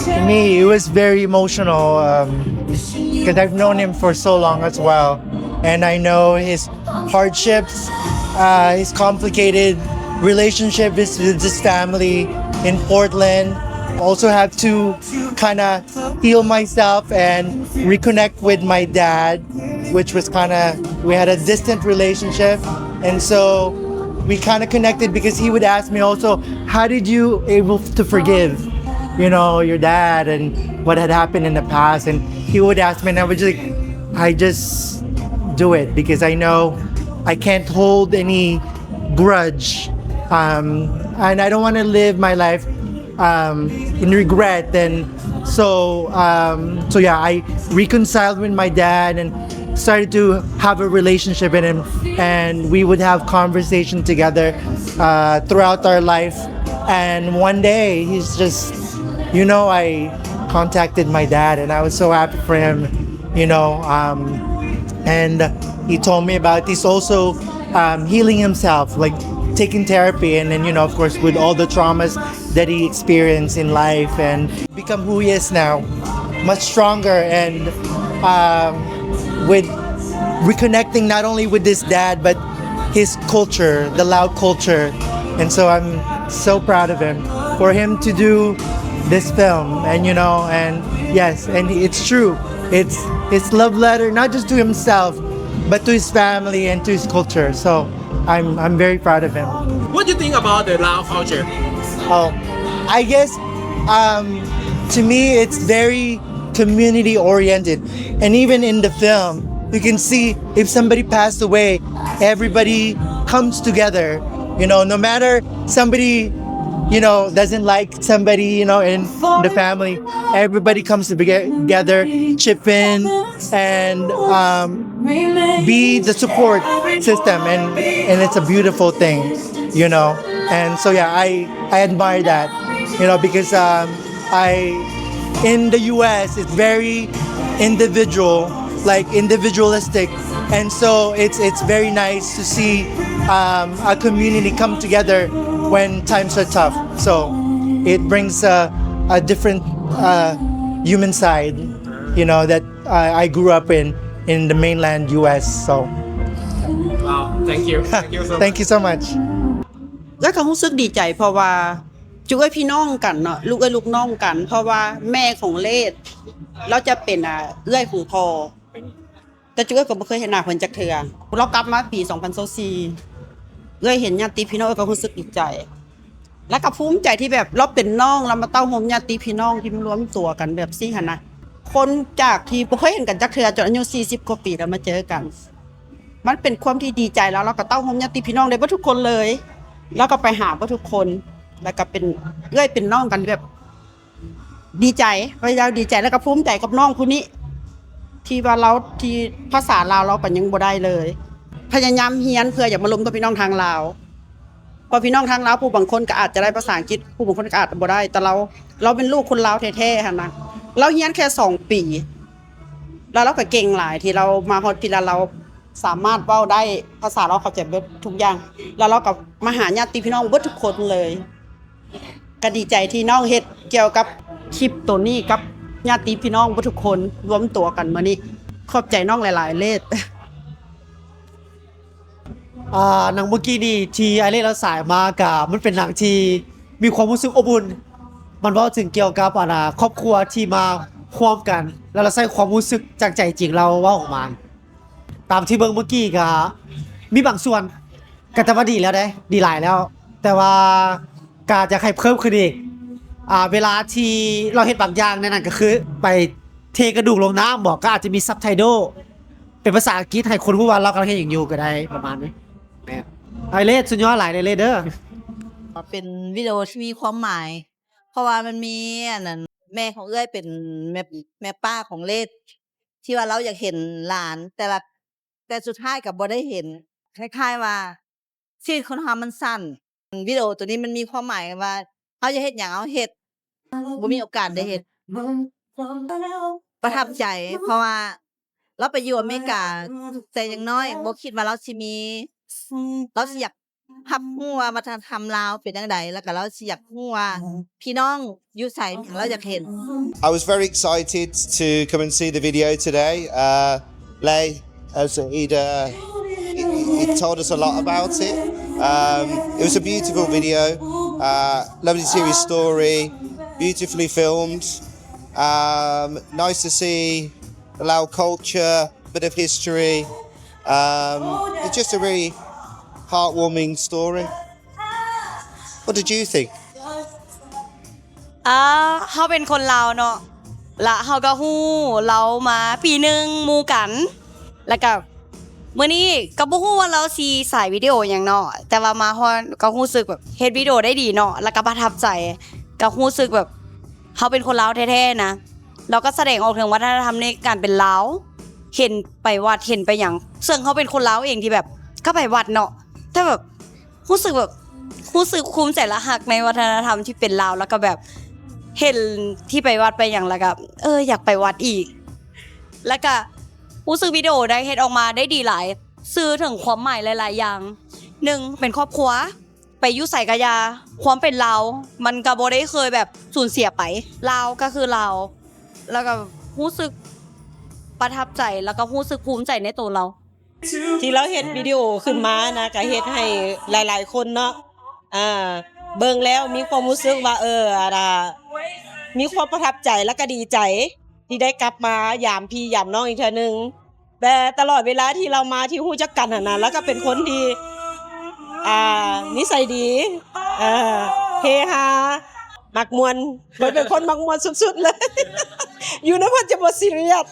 To me, it was very emotional, um, 'cause I've known him for so long as well, and I know his hardships, uh, his complicated relationship with, with his family in Portland. Also have to kinda heal myself and reconnect with my dad, which was kinda, we had a distant relationship, and so we kinda connected because he would ask me also, "How did you able to forgive, you know, your dad and what had happened in the past?" And he would ask me, and I would just, like, I just do it because I know I can't hold any grudge, um, and I don't wanna live my life, um, in regret. And so, um, so yeah, I reconciled with my dad and started to have a relationship with him, and we would have conversation together, uh, throughout our life. And one day, he's just, you know, I contacted my dad, and I was so happy for him, you know, um, and he told me about he's also, um, healing himself, like, taking therapy, and then, you know, of course, with all the traumas that he experienced in life, and become who he is now, much stronger, and, um, with reconnecting not only with his dad, but his culture, the Lao culture. And so I'm so proud of him, for him to do this film, and, you know, and yes, and it's true. It's, it's love letter, not just to himself, but to his family and to his culture. So I'm, I'm very proud of him. What do you think about the Lao culture? Oh, I guess, um, to me, it's very community oriented. And even in the film, you can see if somebody passed away, everybody comes together. You know, no matter somebody, you know, doesn't like somebody, you know, in the family, everybody comes together, chip in, and, um, be the support system, and, and it's a beautiful thing, you know. And so, yeah, I, I admire that, you know, because, um, I, in the U S, it's very individual, like, individualistic, and so it's, it's very nice to see, um, a community come together when times are tough. So it brings a, a different, uh, human side, you know, that I, I grew up in, in the mainland U S. So Wow, thank you. Thank you so much. Thank you so much. ແລ້ວກໍຮູ້ສຶກດີໃຈ ເພາະວ່າຈຸເອື້ອຍພີ່ນ້ອງກັນເນາະ ລູກເອື້ອຍລູກນ້ອງກັນ ເພາະວ່າແມ່ຂອງເລດ ລາວຈະເປັນ ອ່າ ເອື້ອຍຂອງພໍ່ ແຕ່ຈຸເອື້ອຍກໍບໍ່ເຄີຍເຫັນໜ້າເພິ່ນຈັກເທື່ອ. ລາວກັບມາປີສອງພັນຊາວສີ່ ເອື້ອຍເຫັນຍາດຕິພີ່ນ້ອງ ເອື້ອຍກໍຮູ້ສຶກດີໃຈ ແລ້ວກໍພູມໃຈທີ່ແບບລາວເປັນນ້ອງ ລາວມາເຕົ້າໂຮມຍາດຕິພີ່ນ້ອງທີ່ມາລວມຕົວກັນແບບຊີ້ຫັ້ນນະ. ຄົນຈາກທີ່ບໍ່ເຄີຍເຫັນກັນຈັກເທື່ອ ຈົນອາຍຸສີ່ສິບກວ່າປີແລ້ວມາເຈີກັນ ມັນເປັນຄວາມທີ່ດີໃຈ ແລ້ວເຮົາກໍເຕົ້າໂຮມຍາດຕິພີ່ນ້ອງໄດ້ເບິດທຸກຄົນເລີຍ ແລ້ວກໍໄປຫາເບິດທຸກຄົນ ແລ້ວກໍເປັນເອື້ອຍເປັນນ້ອງກັນແບບ ດີໃຈ ເອີ ລາວດີໃຈ ແລ້ວກໍພູມໃຈກັບນ້ອງຜູ້ນີ້ ທີ່ວ່າລາວ ທີ່ພາສາລາວລາວກໍຍັງບໍ່ໄດ້ເລີຍ. ພະຍາຍາມຮຽນເພື່ອຢາກມາລົມກັບພີ່ນ້ອງທາງລາວ ເພາະພີ່ນ້ອງທາງລາວຜູ້ບາງຄົນກໍອາດຈະໄດ້ພາສາອັງກິດ ຜູ້ບາງຄົນກໍອາດຈະບໍ່ໄດ້ ແຕ່ລາວ ລາວເປັນລູກຄົນລາວແທ້ໆຫັ້ນນະ ລາວຮຽນແຄ່ສອງປີ ແລ້ວລາວກໍເກັ່ງຫຼາຍ ທີ່ລາວມາຮອດພີ້ ແລ້ວລາວສາມາດເວົ້າໄດ້ພາສາລາວ ເຂົ້າໃຈເບິດທຸກຢ່າງ ແລ້ວລາວກໍມາຫາຍາດຕິພີ່ນ້ອງເບິດທຸກຄົນເລີຍ. ກໍດີໃຈທີ່ນ້ອງເຮັດກ່ຽວກັບຄລິບໂຕນີ້ກັບຍາດຕິພີ່ນ້ອງເບິດທຸກຄົນ ລວມຕົວກັນມື້ນີ້ ຂອບໃຈນ້ອງຫຼາຍໆ ເລດ. ອ່າ ໜັງເມື່ອກີ້ນີ້ທີ່ອ້າຍເລດລາວສາຍມາ ກະມັນເປັນໜັງທີ່ມີຄວາມຮູ້ສຶກອົບອຸ່ນ ມັນເວົ້າເຖິງກ່ຽວກັບ ອັນນ່າ ຄອບຄົວທີ່ມາຮ່ວມກັນ ແລ້ວລາວໃຊ້ຄວາມຮູ້ສຶກຈາກໃຈຈິງລາວເວົ້າອອກມາ ຕາມທີ່ເບິ່ງເມື່ອກີ້ກະມີບາງສ່ວນ ກໍແຕ່ວ່າດີແລ້ວເດ້ ດີຫຼາຍແລ້ວ ແຕ່ວ່າກໍຢາກໃຫ້ເພີ່ມຂຶ້ນອີກ ອ່າ ເວລາທີ່ລາວເຮັດບາງຢ່າງໃນນັ້ນ ກໍຄືໄປເທກະດູກລົງນ້ຳບໍ ກໍອາດຈະມີ subtitle ເປັນພາສາອັງກິດ ໃຫ້ຄົນຮູ້ວ່າລາວກຳລັງເຮັດຫຍັງຢູ່ກໍໄດ້ ປະມານນີ້. ແມ່ນ ອ້າຍເລດ ສຸດຍອດຫຼາຍເລີຍເລດເດີ. ເປັນວິດີໂອທີ່ມີຄວາມໝາຍ ເພາະວ່າມັນມີອັນນັ້ນ ແມ່ຂອງເອື້ອຍເປັນແມ່ ແມ່ປ້າຂອງເລດ ທີ່ວ່າລາວຢາກເຫັນຫຼານ ແຕ່ລະ ແຕ່ສຸດທ້າຍກໍບໍ່ໄດ້ເຫັນ ຄ້າຍໆວ່າຊີວິດຄົນເຮົາມັນສັ້ນ. ວິດີໂອໂຕນີ້ມັນມີຄວາມໝາຍວ່າ ເຮົາຢາກເຮັດຫຍັງເຮົາເຮັດ ບໍ່ມີໂອກາດໄດ້ເຮັດ. ປະທັບໃຈ ເພາະວ່າລາວໄປຢູ່ອາເມລິກາ ແຕ່ຢ່າງໜ້ອຍບໍ່ຄິດວ່າລາວຊິມີ ລາວຊິຢາກ ຮັບຮູ້ວ່າວັດທະນະທຳລາວເປັນຈັ່ງໃດ ແລ້ວກໍລາວຊິຢາກຮູ້ວ່າພີ່ນ້ອງຢູ່ໃສ ລາວຢາກເຫັນ. I was very excited to come and see the video today. Uh, Lay, as he'd, uh, he, he told us a lot about it. Um, it was a beautiful video, uh, lovely to see his story, beautifully filmed. Um, nice to see the Lao culture, bit of history. Um, it's just a really heartwarming story. What did you think? ອ່າ ເຮົາເປັນຄົນລາວເນາະ ລະເຮົາກໍຮູ້ລາວມາປີໜຶ່ງໝູ່ກັນ ລະກະມື້ນີ້ກໍບໍ່ຮູ້ວ່າລາວຊິສາຍວິດີໂອຫຍັງເນາະ ແຕ່ວ່າມາຮອດກໍຮູ້ສຶກແບບເຮັດວິດີໂອໄດ້ດີເນາະ ລະກະປະທັບໃຈ ກໍຮູ້ສຶກແບບເຮົາເປັນຄົນລາວແທ້ໆນະ. ລາວກໍສະແດງອອກເຖິງວັດທະນະທຳໃນການເປັນລາວ ເຫັນໄປວັດ ເຫັນໄປຫຍັງ ເຊິ່ງເຮົາເປັນຄົນລາວເອງທີ່ແບບກໍໄປວັດເນາະ ແຕ່ແບບ ຮູ້ສຶກແບບ ຮູ້ສຶກພູມໃຈ ແລະ ຮັກໃນວັດທະນະທຳທີ່ເປັນລາວ ແລ້ວກໍແບບເຫັນທີ່ໄປວັດໄປຫຍັງ ແລ້ວກໍ ເອີ ຢາກໄປວັດອີກ ແລ້ວກໍຮູ້ສຶກວິດີໂອໄດ້ເຮັດອອກມາໄດ້ດີຫຼາຍ ສື່ເຖິງຄວາມໝາຍຫຼາຍໆຢ່າງ. ໜຶ່ງ ເປັນຄອບຄົວ ໄປຢູ່ໃສກໍຢ່າ ຄວາມເປັນລາວມັນກໍບໍ່ໄດ້ເຄີຍແບບສູນເສຍໄປ ລາວກໍຄືລາວ ແລ້ວກໍຮູ້ສຶກປະທັບໃຈ ແລ້ວກໍຮູ້ສຶກພູມໃຈໃນໂຕລາວ. ທີ່ລາວເຮັດວິດີໂອຂຶ້ນມານະ ກະເຮັດໃຫ້ຫຼາຍໆຄົນເນາະ ເບິ່ງແລ້ວມີຄວາມຮູ້ສຶກວ່າ ເອີ ອັນນ່າ ມີຄວາມປະທັບໃຈ ແລ້ວກະດີໃຈທີ່ໄດ້ກັບມາຢາມພີ່ຢາມນ້ອງອີກເທື່ອໜຶ່ງ. ແຕ່ຕະຫຼອດເວລາທີ່ລາວມາ ທີ່ຮູ້ຈັກກັນຫັ້ນນະ ລາວກະເປັນຄົນທີ່ ອ່າ ນິໄສດີ ເອີ ເຮຮາ ມັກມ່ວນ ເພິ່ນເປັນຄົນມັກມ່ວນສຸດໆເລີຍ ຢູ່ນຳເພິ່ນຈະບໍ່ຊີຣຽສ.